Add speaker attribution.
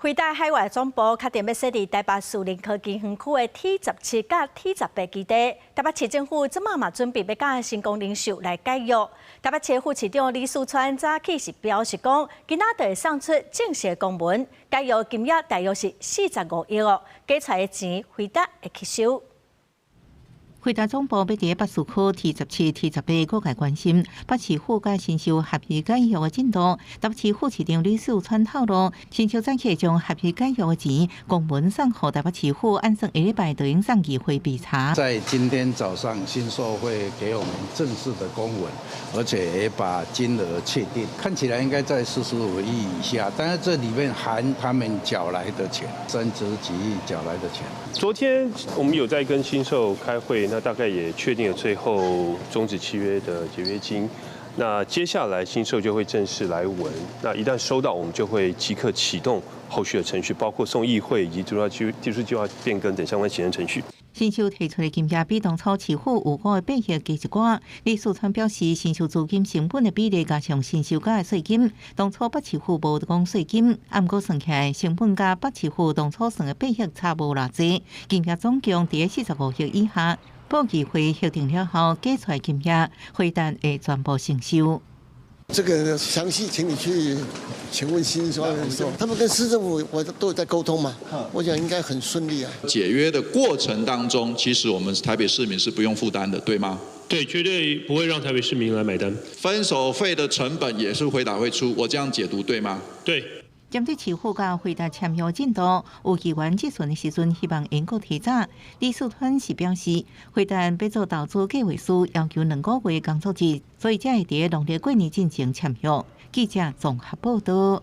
Speaker 1: 輝達海外總部確定欲設佇台北士林科技園區的 T 17佮 T18基地。台北市政府這馬嘛準備欲佮成功零售來解約。台北市副市長李四川早起是表示講，今仔就會送出正式公文，解約金額大約是45億哦，加出來的錢輝達會吸收。
Speaker 2: 輝達總部欲佇北市區 T17、T18，各界關心北市府佮新秀合約解約的進度。台北市副市長李四川透露，新秀早起將合約解約的錢公文送予台北市府，按算下禮拜就應送議會備查。
Speaker 3: 在今天早上，新獸會給我們正式的公文，而且也把金額確定，看起來應該在45億以下，但是這裡面含他們繳來的錢，30幾億繳來的錢。
Speaker 4: 昨天我們有在跟新獸開會。那大概也確定了最後終止契約的解約金，那接下來新獸就會正式來文，那一旦收到，我們就會即刻啟動後續的程序，包括送議會以及主要技術計劃變更等相關行政程序。
Speaker 2: 新秀提出的金額比當初市府預估的八億低一寡。李四川表示，新秀資金成本的比例加上新秀繳的稅金，當初北市府無講稅金，毋過算起來成本佮北市府當初算的八億差無偌濟，金額總共佇45億以下。報議會核定了後，加出來金額，輝達會全部承受。
Speaker 5: 這個詳細，請你去請問新獸，他們跟市政府我都有在溝通嘛，我想應該很順利啊。
Speaker 6: 解約的過程當中，其實我們台北市民是不用負擔的，對嗎？
Speaker 4: 對，絕對不會讓台北市民來買單。
Speaker 6: 分手費的成本也是輝達會出，我這樣解讀對嗎？
Speaker 4: 對。
Speaker 2: 針對市府佮輝達簽約進度，有議員質詢的時陣，希望能夠提早。李四川是表示，輝達欲做投資計劃書，要求2個月工作日，所以才會佇農曆過年進前簽約。記者綜合報道。